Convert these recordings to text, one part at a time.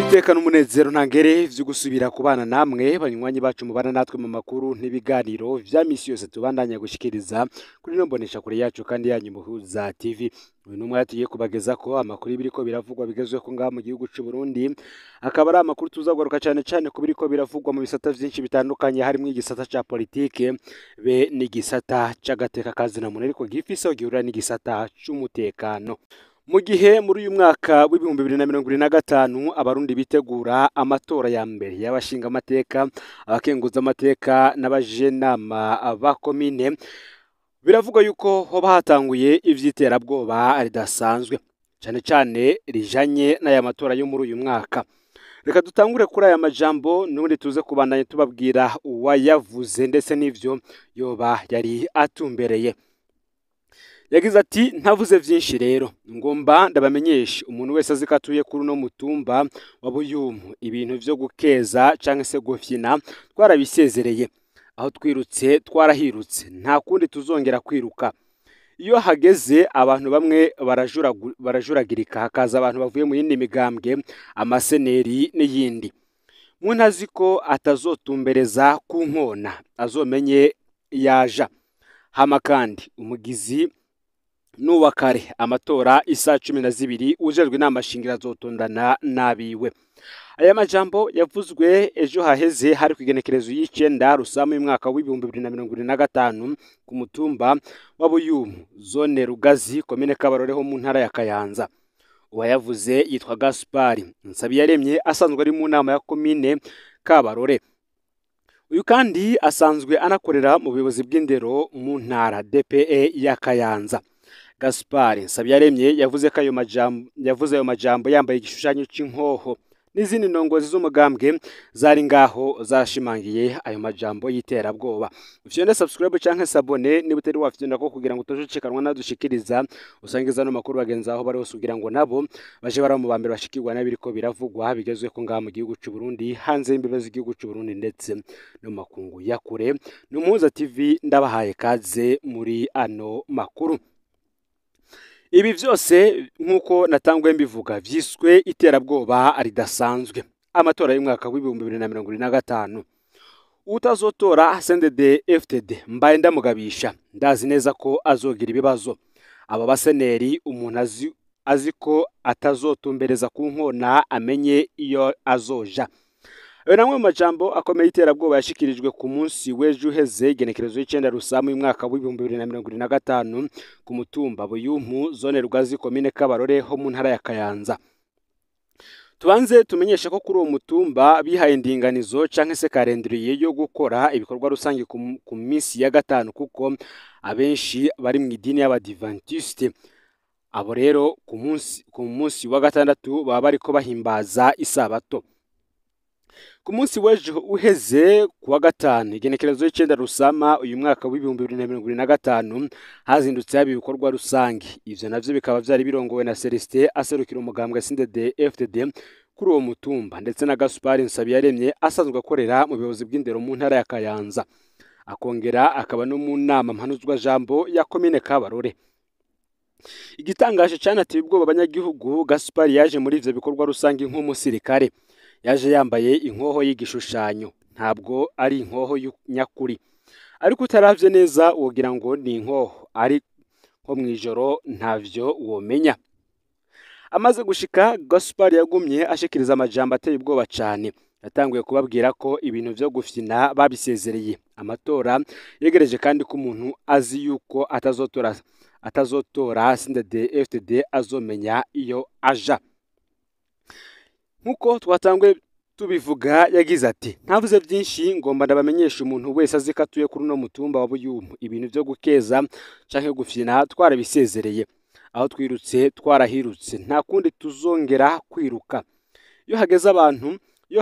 Iteka n'umunezero ntangere vyo gusubira kubana namwe banywanyi bacu mubana natwe mu makuru n'ibiganiro vya misi yose tubandanya gushikiriza kuri no mbonesha kure yacu kandi yanyu Muhuza TV. Uyu numwe tugiye kubageza ko amakuru biriko biravugwa bigezweho ngaha mu gihugu c'u Burundi, akaba ari amakuru tuzagaruka cyane cyane ku biriko biravugwa mu bisata vyinshi bitandukanye, harimo igisata ca politike be n'igisata c'agateka kazina muntu, ariko gifise aho gihurira n'igisata c'umutekano. Mu gihe muri uyu mwaka w'2025 abarundi bitegura amatora ya mbere y'abashinga amateka, abakenguza amateka n'abajenama ba komine, biravugwa yuko hoba hatanguye ivy'iterabwoba ridasanzwe cane cane rijanye n'aya matora yo muri uyu mwaka. Reka dutangure kuri aya majambo n'ubundi tuze kubandanya tubabwira uwayavuze ndetse n'ivyo yoba yari atumbereye. Yagize ati: ntavuze vyinshi rero, ngomba ndabamenyesha umuntu wese azi ko atuye kuri uno mutumba wa Buyumu, ibintu vyo gukeza canke se gufyina twarabisezereye, aho twirutse twarahirutse, nta kundi tuzongera kwiruka. Iyo hageze abantu bamwe barajuragirika, hakaza abantu bavuye mu yindi migambwe, amaseneri n'iyindi. Muntu azi ko atazotumbereza ku nkona azomenye yaja. Hama kandi umugizi nuwa kare amatora isa 12 ujejwe inama shingiro azotondana nabiwe. Aya majambo yavuzwe ejo haheze hari kwigenekerezo y'icenda Rusamu y'umwaka w'2025 ku mutumba wa Buyumu, zone Rugazi, komine Kabarore ho mu ntara ya Kayanza. Uwayavuze yitwa Gaspari Nsabiyaremye, asanzwe ari mu nama ya komine Kabarore. Uyu kandi asanzwe anakorera mu buyobozi bw'indero mu ntara DPE ya Kayanza. Gaspari Nsabiyaremye yavuze ko ayo majambo yavuze ayo majambo yambaye igishushanyo c'inkoho, n'izindi ndongozi z'umugambwe zari ngaho zashimangiye ayo majambo y'iterabwoba. Ufyonde subscribe canke s'abonner niba utari wafyonda ko kugira ngo utajucikanwa nadushikiriza, usangiza no makuru bagenzi aho bari hose kugira ngo nabo baje bara mu bambere bashikirwa n'abiriko biravugwa bigezwe ko ngaha mu gihugu c'u Burundi, hanze y'imbibe z'igihugu c'u Burundi ndetse no makungu ya kure. N'Umuhuza TV ndabahaye kaze muri ano makuru. Ibi vyose nk'uko natangwe mbivuga vyiswe iterabwoba ridasanzwe. Amatora y'umwaka w'2025, utazotora CNDD FDD mbaye ndamugabisha, ndazi neza ko azogira ibibazo. Aba baseneri umuntu azi ko atazotumbereza ku nkona amenye iyo azoja. Ayo namwe mu majambo akomeye iterabwoba yashikirijwe ku munsi w'ejo uheze, igenekerezo y'icenda Rusamu y'umwaka w'2025 ku mutumba Buyumu, zone Rugazi, komine Kabarore ho mu ntara ya Kayanza. Tubanze tumenyeshe ko kuri uwo mutumba bihaye indinganizo canke se calendrier yo gukora ibikorwa rusange ku minsi ya gatanu, kuko abenshi bari mu idini y'Abadiventiste. Abo rero ku munsi wa gatandatu baba bariko bahimbaza isabato. Ku munsi w'ejo uheze kuwa gatanu, igenekerezo y'icenda Rusama uyu mwaka w'2025, hazindutse haba ibikorwa rusange. Ivyo navyo bikaba vyari birongowe na Celestin aserukira umugambwe CNDD FDD kuri uwo mutumba, ndetse na Gaspari Nsabiyaremye asanzwe akorera mu buyobozi bw'indero mu ntara ya Kayanza, akongera akaba no mu nama mpanuzwa jambo ya komine Kabarore. Igitangaje canateye ubwoba abanyagihugu, Gaspari yaje muri ivyo bikorwa rusange nk'umusirikare. Yaje yambaye inkoho y'igishushanyo, ntabwo ari inkoho nyakuri, ariko utaravye neza wogira ngo ni inkoho, ari nko mw'ijoro ntavyo womenya. Amaze gushika, Gaspari yagumye ashikiriza amajambo ateye ubwoba cane. Yatanguye kubabwira ko ibintu vyo gufyina babisezereye, amatora yegereje, kandi ko umuntu azi yuko atazotora CNDD FDD azomenya iyo aja. Nkuko twatanguye tubivuga, yagize ati: ntavuze byinshi, ngomba ndabamenyesha umuntu wese azi ko atuye kuri uno mutumba wa Buyumu, ibintu vyo gukeza canke gufyina twarabisezereye, aho twirutse twarahirutse, nta kundi tuzongera kwiruka. Iyo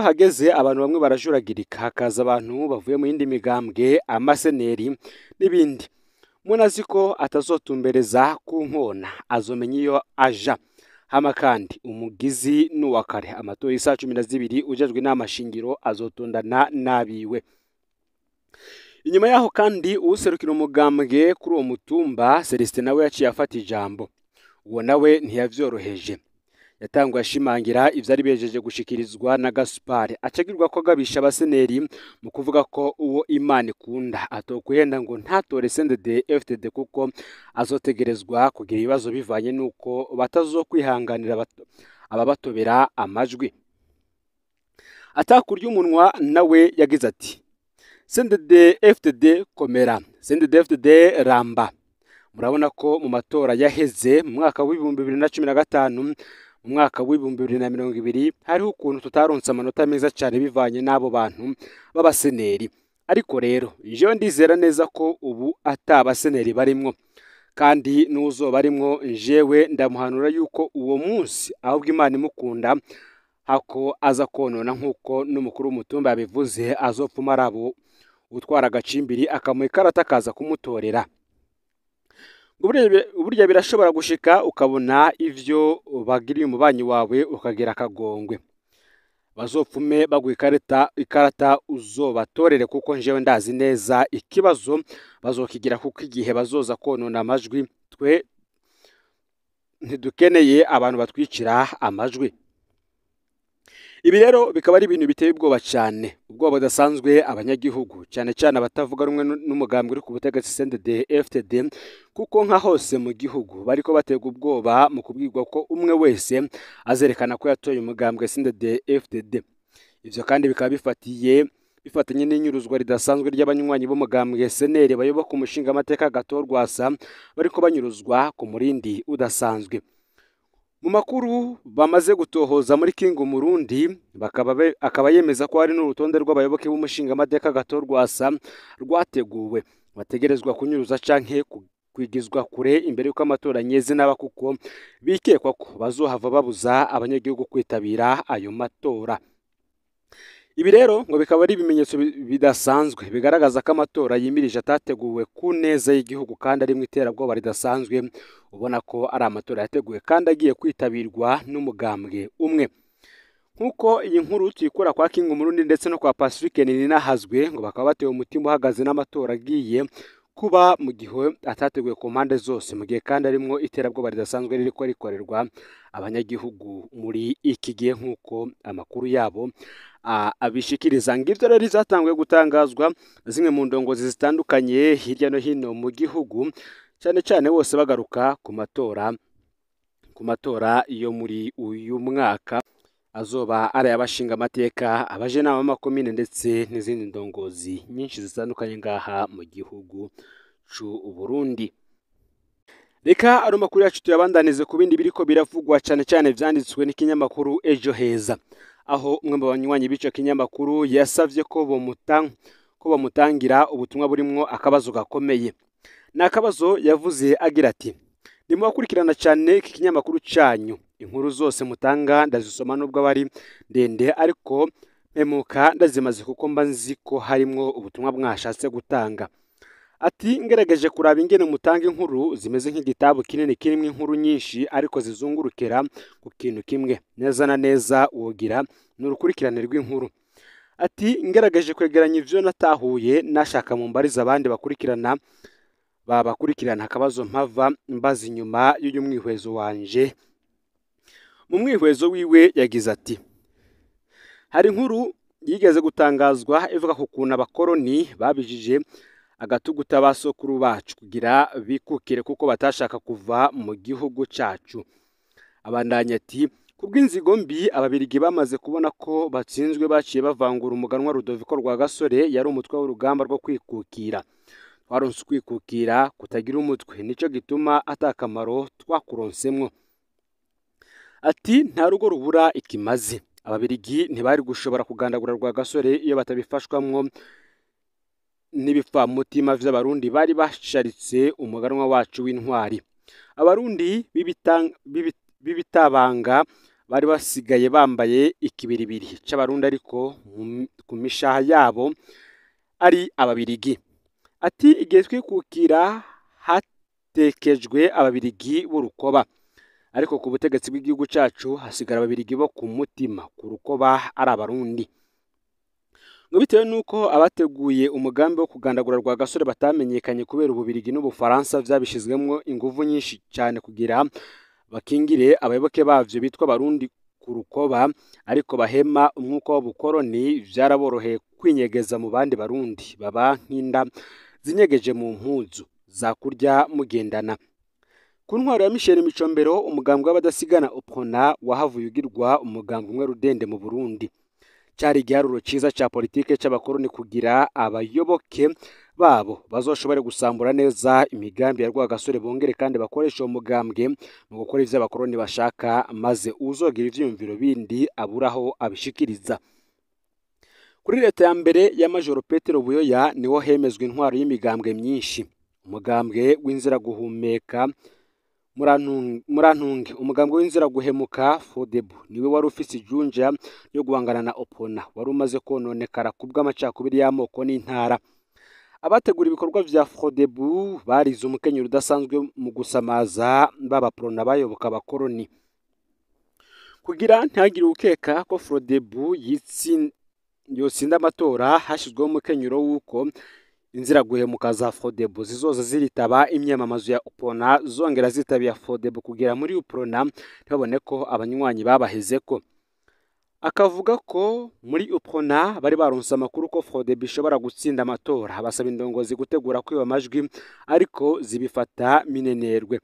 hageze abantu bamwe barajuragirika, hakaza abantu bavuye mu yindi migambwe, amaseneri n'ibindi. Umuntu azi ko atazotumbereza ku nkona azomenya iyo aja. Hama kandi umugizi n'uwa kare amatora isa 12 ujejwe inama shingiro azotondana nabiwe. Inyuma yaho kandi uwuserukira umugambwe kuri uwo mutumba Celestin nawe yaciye afata ijambo. Uwo nawe ntiyavyoroheje. Yatanguye ashimangira ivyari bihejeje gushikirizwa na Gaspard, acagirwa ko agabisha abaseneri mu kuvuga ko uwo Imana ikunda atokwihenda ngo ntatore CNDD FDD, kuko azotegerezwa kugira ibibazo bivanye n'uko batazokwihanganira ababatobera amajwi. Atakurya umunwa nawe yagize ati: CNDD FDD komera, CNDD FDD ramba. Murabona ko mu matora yaheze mu mwaka w'2015, mu mwaka w'2020 hariho ukuntu tutaronse amanota meza cyane bivanye n'abo bantu b'abaseneri, ariko rero jewe ndizera neza ko ubu atabaseneri barimwo, kandi n'uzoba arimwo jewe ndamuhanura yuko uwo munsi ahubwo Imana imukunda hako aza konona, nk'uko n'umukuru w'umutumba yabivuze, azopfuma arabo utwara agacimbiri akamuha ikarata akaza kumutorera. Burya birashobora gushika ukabona ivyo bagiriye umubanyi wawe ukagira akagongwe. Bazopfume baguha ikarata uzobatorere, kuko njewe ndazi neza ikibazo bazokigira, kuko igihe bazoza konona amajwi twe ntidukeneye abantu batwicira amajwi. Ibi rero bikaba ari ibintu biteye ubwoba cyane, ubwoba budasanzwe abanyagihugu, cyane cyane abatavuga rumwe n'umugambwe uri ku butegetsi CNDD FDD, kuko nka hose mu gihugu bariko baterwa ubwoba mu kubwirwa ko umwe wese azerekana ko yatoye umugambwe CNDD FDD. Ivyo kandi bikaba bifatanye n'inyuruzwa ridasanzwe ry'abanywanyi b'umugambwe SNL bayoboka umushinga amateka Agathon Rwasa, bariko banyuruzwa ku murindi udasanzwe. Mu makuru bamaze gutohoza muri King Umurundi, akaba yemeza ko hari n'urutonde rw'abayoboke b'umushinga amateka Agathon Rwasa rwateguwe, bategerezwa kunyuruza canke kwigizwa kure imbere y'uko amatora nyezi n'aba, kuko bikekwa ko bazohava babuza abanyagihugu kwitabira ayo matora. Ibi rero ngo bikaba ari ibimenyetso bidasanzwe bigaragaza ko amatora yimirije atateguwe ku neza y'igihugu, kandi ari mu iterabwoba ridasanzwe, ubona ko ari amatora yateguwe kandi agiye kwitabirwa n'umugambwe umwe. Nk'uko iyi nkuru tuyikura kwa King Umurundi ndetse no kwa Pacifique Nininahazwe, ngo bakaba batewe umutima uhagaze n'amatora agiye kuba mu gihe atateguwe ku mpande zose, mu gihe kandi arimwo iterabwoba ridasanzwe ririko rikorerwa abanyagihugu muri iki gihe, nk'uko amakuru yabo abishikiriza. Ngivyo rero zatanguye gutangazwa zimwe mu ndongozi zitandukanye hirya no hino mu gihugu, cyane cyane bose bagaruka ku matora yo muri uyu mwaka azoba ari abashinga amateka, abajenama b'amakomine ndetse n'izindi ndongozi nyinshi zitandukanye ngaha mu gihugu c'u Burundi. Reka ano makuru yacu tuyabandanize ku bindi biriko biravugwa cyane cyane vyanditswe n'ikinyamakuru Ejo Heza, aho umwe mu banywanyi b'ico kinyamakuru yasavye ko bamutangira ubutumwa burimwo akabazo gakomeye. Ni akabazo yavuze agira ati: nimubakurikirana cyane iki kinyamakuru cyanyu, inkuru zose mutanga ndazisoma nubwo bari ndende, ariko mpemuka ndazimaze kuko mba nzi ko harimwo ubutumwa mwashatse gutanga. Ati ngerageje kuraba ingene mutanga inkuru zimeze nk'igitabo kinini kirimo inkuru nyinshi ariko zizungurukira ku kintu kimwe neza na neza, wogira n'urukurikirane rw'inkuru. Ati ngerageje kwegeranya ivyo natahuye nashaka mu mbariza abandi bakurikirana babakurikirana akabazo mpava mbaza inyuma y'uyu mwihwezo wanje. Mu mwihwezo wiwe yagize ati: hari inkuru yigeze gutangazwa ivuga ku kuntu abakoroni babijije agatuguta basokuru bacu kugira bikukire kuko batashaka kuva mu gihugu cacu. Abandanya ati kubw'inzigo mbi ababirigi bamaze kubona ko batsinzwe baciye bavangura umuganwa Rudoviko Rwagasore yari umutwe w'urugamba rwo kwikukira. Twaronse kwikukira kutagira umutwe, nico gituma atakamaro twakuronsemwo. Ati nta rugo rubura ikimazi, ababirigi ntibari gushobora kugandagura Rwagasore iyo batabifashwamwo n'ibipfamutima vy'abarundi bari basharitse umuganwa wacu w'intwari. Abarundi b'ibitabanga bari basigaye bambaye ikibiribiri c'abarundi ariko ku mishaha yabo ari ababirigi. Ati igihe twikukira hatekejwe ababirigi b'urukoba, ariko ku butegetsi bw'igihugu cacu hasigara ababirigi bo ku mutima, ku rukoba ari abarundi. Ngo bitewe nuko abateguye umugambi wo kugandagura Rwagasore batamenyekanye kubera ububirigi n'ubufaransa vyabishizwemwo inguvu nyinshi cyane kugira bakingire abayoboke bavyo bitwa Barundi ku rukoba, ariko bahema umwuka w'ubukoroni, vyaraboroheye kwinyegeza mu bandi Barundi, baba nk'inda zinyegeje mu mpuzu za kurya mugendana. Ku ntwaro ya Michel Micombero, umugambwe w'abadasigana UPRONA wahavuye ugirwa umugambwe umwe rudende mu Burundi. Cari igiharuro ciza ca politike c'abakoroni kugira abayoboke babo bazoshobore gusambura neza imigambi ya Rwagasore, bongere kandi bakoresha uwo mugambwe mu gukora ivyo abakoroni bashaka, maze uwuzogira ivyiyumviro bindi aburaho abishikiriza. Kuri leta ya mbere ya Majoro Petero Buyoya niho hemezwa intwaro y'imigambwe myinshi. Umugambwe w'inzira guhumeka murantunge, umugambwe w'inzira guhemuka FODEBU niwe wari ufise ijunja ryo guhangana na OPONA wari umaze kononekara kubw'amacakubiri y'amoko n'intara. Abategura ibikorwa vya FODEBU barize umukenyero udasanzwe mu gusamaza b'abaprona bayoboka abakoroni, kugira ntihagire ukeka ko FODEBU yotsinda amatora. Hashizweho umukenyero w'uko inzira guhemuka za FODEBU zizoza ziritaba imyamamazo ya UPRONA, zongera zitabiya FODEBU kugera muri UPRONA ntibabone ko abanywanyi babahezeko. Akavuga ko muri UPRONA bari baronse amakuru ko FODEBU ishobora gutsinda amatora, basaba indongozi gutegura kwiba amajwi, ariko zibifata minenerwe.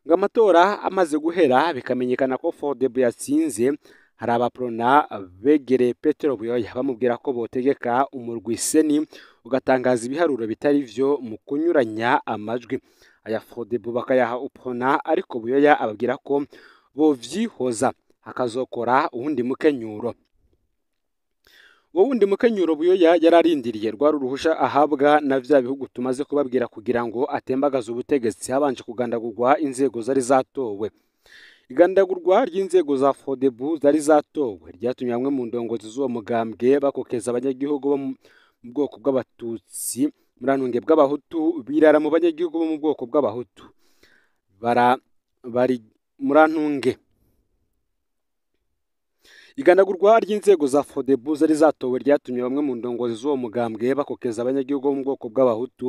Ngo amatora amaze guhera bikamenyekana ko FODEBU yatsinze, hari abaprona begereye Petero Buyoya bamubwira ko botegeka umurwi seni ugatangaza ibiharuro bitari vyo mu kunyuranya amajwi aya FODEBU bakayaha UPRONA, ariko Buyoya ababwira ko bovyihoza hakazokora uwundi mukenyuro. Uwo wundi mukenyuro Buyoya yararindiriye rwari uruhusha ahabwa na vya bihugu tumaze kubabwira kugira ngo atembagaze ubutegetsi habanje kugandagurwa inzego zari zatowe. Igandagurwa ry'inzego za FODEBU zari zatowe ryatumye bamwe mu ndongozi z'uwo mugambwe bakokeza abanyagihugu bo mu bwoko bw'Abatutsi, murantunge bw'Abahutu, birara mu banyagihugu bo mu bwoko bw'Abahutu bari murantunge. Igandagurwa ry'inzego za FODEBU zari zatowe ryatumye bamwe mu ndongozi z'uwo mugambwe bakokeza abanyagihugu bo mu bwoko bw'Abahutu,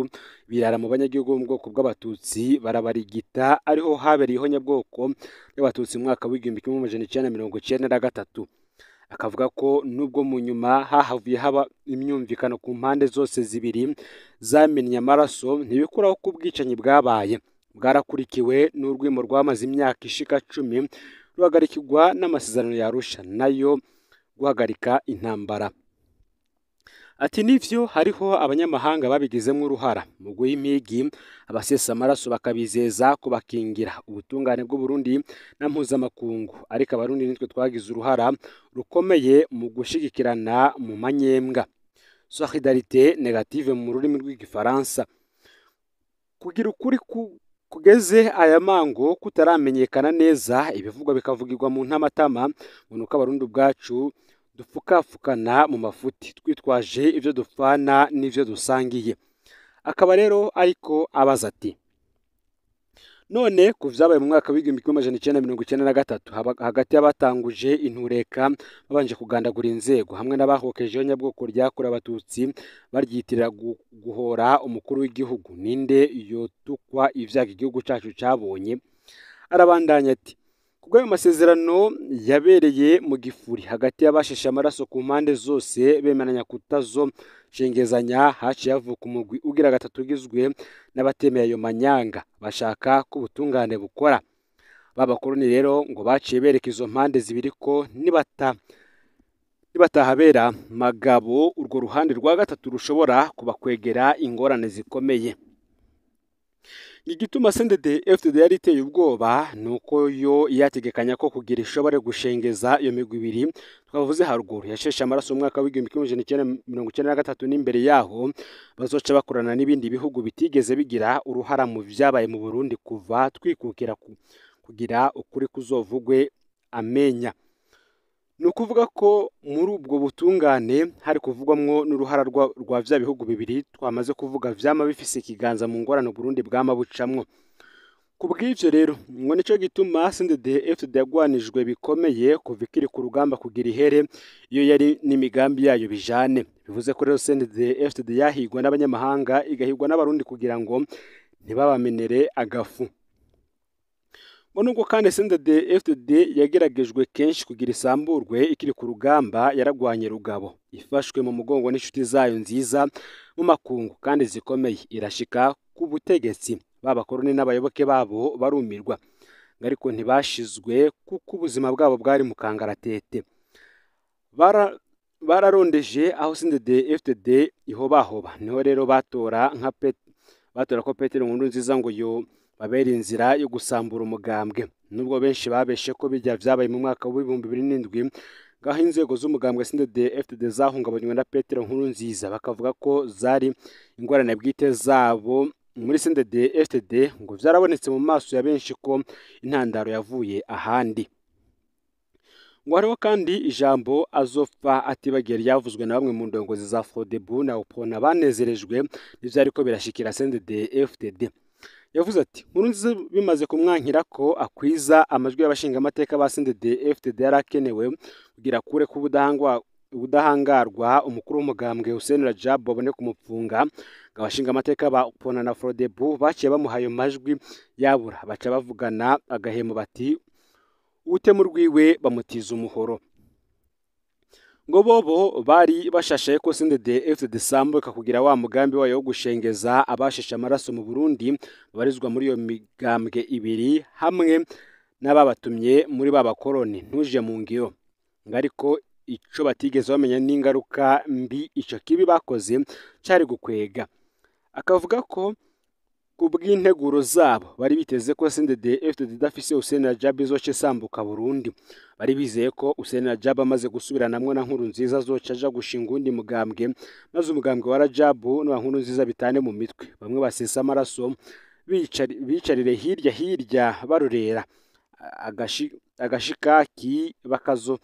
birara mu banyagihugu bo mu bwoko bw'Abatutsi barabarigita, ariho habereye ihonyabwoko ry'Abatutsi mu mwaka w'1993. Akavuga ko nubwo mu nyuma hahavuye haba imyumvikano ku mpande zose zibiri zamennye amaraso, ntibikuraho ko ubwicanyi bwabaye bwarakurikiwe n'urwimo rwamaze imyaka ishika 10 ruhagarikirwa n'amasezerano ya Arusha nayo guhagarika intambara. Ati nivyo hariho abanyamahanga babigizemwo uruhara mu guha impigi abasesa amaraso bakabizeza kubakingira ubutungane bw'u Burundi na mpuzamakungu, ariko Abarundi nitwe twagize uruhara rukomeye mu gushigikirana mu manyembwa, solidarité négative mu rurimi rw'igifaransa. Kugira ukuri kugeze aya mango kutaramenyekana neza, ibivugwa bikavugirwa mu ntamatama, ngo nuko Abarundi ubwacu dupfukafukana mu mafuti twitwaje ivyo dupfana n'ivyo dusangiye. Akaba rero ariko abaza ati none ku vyabaye mu mwaka w'1993 hagati y'abatanguje intureka babanje kugandagura inzego hamwe n'abahokeje nyabwoko ryakorewe Abatutsi baryitirira guhora umukuru w'igihugu, ninde yotukwa ivyaga igihugu cacu cabonye? Arabandanya ati kubw'ayo masezerano yabereye mu gifuri hagati y'abasheshe amaraso ku mpande zose bemeranya kutazo shengezanya, haciye havuka umugwi ugira gatatu ugizwe n'abatemeye ayo manyanga bashaka ko ubutungane bukora. B'abakoroni rero ngo baciye bereka izo mpande zibiri ko nibatahabera magabo urwo ruhande rwa gatatu rushobora kubakwegera ingorane zikomeye. Igituma CNDD-FDD yari iteye ubwoba nuko yo yategekanya ko kugira ishobore gushengeza iyo migwi ibiri twavuze haruguru yasheshe amaraso mu mwaka w'1993 n'imbere yaho bazoca bakorana n'ibindi bihugu bitigeze bigira uruhara mu vyabaye mu Burundi kuva twikukira kugira ukuri kuzovugwe amenya. Ni ukuvuga ko muri ubwo butungane hari kuvugwamwo n'uruhara rwa vya bihugu bibiri twamaze kuvuga vyama bifise ikiganza mu ngorane Burundi bwama bucamwo. Ku bw'ivyo rero ngo nico gituma CNDD-FDD yagwanijwe bikomeye kuva ikiri ku rugamba kugira ihere iyo yari n'imigambi yayo bijane. Bivuze ko rero CNDD-FDD yahigwa n'abanyamahanga igahigwa n'Abarundi kugira ngo ntibabamenere agafu. Ngo nubwo kandi CNDD-FDD yageragejwe kenshi kugira isamburwe ikiri ku rugamba, yaragwanye rugabo, ifashwe mu mugongo n'inshuti zayo nziza mu makungu kandi zikomeye, irashika ku butegetsi. Babakoroni n'abayoboke babo barumirwa, ariko ntibashizwe kuko ubuzima bwabo bwari mu kangaratete. Bararondeje aho CNDD-FDD ihobahoba, niho rero batora nka batora ko Petero Nkurunziza ngo yo babera inzira yo gusambura umugambwe. Nubwo benshi babeshe ko bijya vyabaye mu mwaka w'2007, ngaho inzego z'umugambwe CNDD-FDD zahungabanywe na Petero Nkurunziza, bakavuga ko zari ingorane bwite zabo muri CNDD-FDD, ngo vyarabonetse mu maso ya benshi ko intandaro yavuye ahandi. Ngo hariho kandi ijambo azopfa atibagiye ryavuzwe na bamwe mu ndongozi za Frodebu na Uprona banezerejwe n'ivyo ariko birashikira CNDD-FDD. Yavuze ati Nkurunziza bimaze kumwankira ko akwiza amajwi y'abashingamateka ba CNDD-FDD yari akenewe kugira akure ku ubudahangarwa umukuru w'umugambwe Hussein Rajab babone kumupfunga. Abashingamateka ba Uprona na Frodebu baciye bamuha ayo majwi yabura, baca bavugana agahemo bati utemu rwiwe bamutiza umuhoro. Ngo bobo bari bashashaye ko CNDD-FDD sambuka kugira wa mugambi wayo wo gushengeza abasheshe amaraso mu Burundi babarizwa muri iyo migambwe ibiri hamwe n'ababatumye muri ba bakoroni ntuje mu ngiro. Ngo ariko ico batigeze bamenya n'ingaruka mbi ico kibi bakoze cari gukwega. Akavuga ko kubw'integuro zabo bari biteze ko CNDD-FDD idafise Hussein Rajab izoca isambuka Burundi. Bari bizeye ko Hussein Rajab amaze gusubiranamwo na Nkurunziza azoca aja gushinga uwundi mugambwe, maze umugambwe wa Rajab n'uwa Nkurunziza bitane mu mitwe, bamwe basesa amaraso bicarire hirya hirya barorera agashikaki bakazo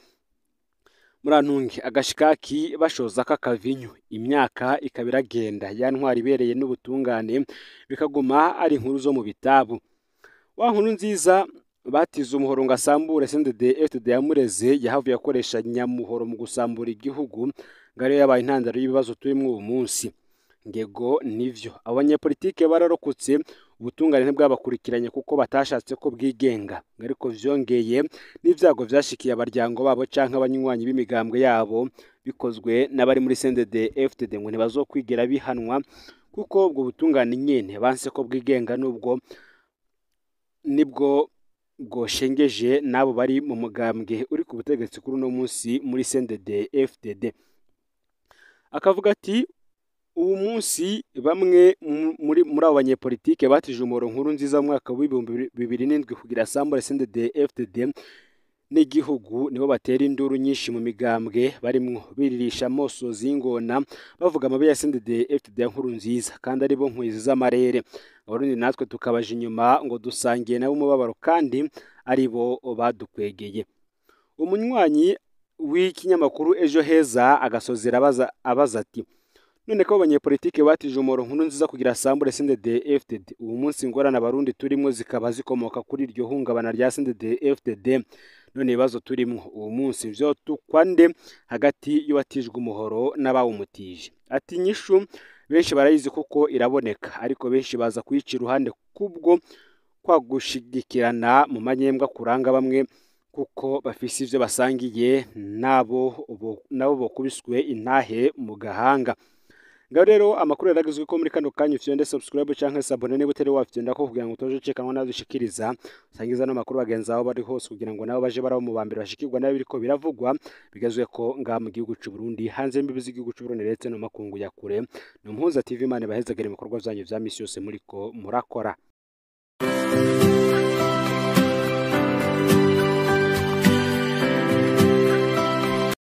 murantunge agashikaki bashoza kakavinyu. Imyaka ikaba iragenda, ya ntwari ibereye n'ubutungane bikaguma ari inkuru zo mu bitabu. Wa Nkurunziza batize umuhoro ngo asambure CNDD-FDD yamureze, yahavuye akoresha nyamuhoro mu gusambura igihugu, ngo ariyo yabaye intandaro y'ibibazo turimwo uyu munsi. Ngego nivyo, abanyepolitike bararokotse, ubutungane ntibwabakurikiranye kuko batashatse ko bwigenga. Ariko vyongeye n'ivyago vyashikiye abaryango babo canke abanywanyi b'imigambwe yabo bikozwe n'abari muri CNDD-FDD, ngo ntibazokwigira bihanwa kuko ubwo butungane nyene banse ko bwigenga, nubwo nibwo bwoshengeje n'abo bari mu mugambwe uri ku butegetsi kuri uno munsi muri CNDD-FDD. Akavuga ati ubu munsi bamwe muri abo banyepolitike batije umuhoro Nkurunziza mu mwaka w'2007 kugira asambure CNDD-FDD n'igihugu, nibo batera induru nyinshi mu migambwe barimwo biririsha amosozi y'ingona bavuga amabi ya CNDD-FDD ya Nkurunziza, kandi aribo nkwizi z'amarere. Abarundi natwe tukabaja inyuma ngo dusangiye nabo umubabaro kandi aribo badukwegeye. Umunywanyi w'ikinyamakuru Ejo Heza agasozera abaza ati none ko abanyepolitike batije umuhoro Nkurunziza kugira asambure CNDD-FDD, ubu munsi ingorane abarundi turimwo zikaba zikomoka kuri iryo hungabana rya CNDD-FDD, none ibibazo turimwo ubu munsi vyo tukwande hagati y'uwatijwe umuhoro n'abawumutije. Ati inyishu benshi barayizi kuko iraboneka, ariko benshi baza kuyica iruhande kubwo kwagushigikirana mu manyembwa kuranga bamwe kuko bafise ivyo basangiye nabo bokubiswe intahe mu gahanga. Ngaho rero amakuru yaragezwe ko muri kano kanya ufyonde subscribe canke s'abonner niba utari wafyonda ko kugira ngo utoje cekanwa nadushikiriza, usangiza no makuru bagenzi aho bari hose kugira ngo nabo baje barabo mu bambere bashikirwa nayo biriko biravugwa bigezwe ko nga mu gihugu c'u Burundi, hanze y'imbibi z'igihugu c'u Burundi ndetse no makungu ya kure. Ni Umuhuza TV, Imana ibahezagire ibikorwa vyanyu vya misi yose muriko murakora.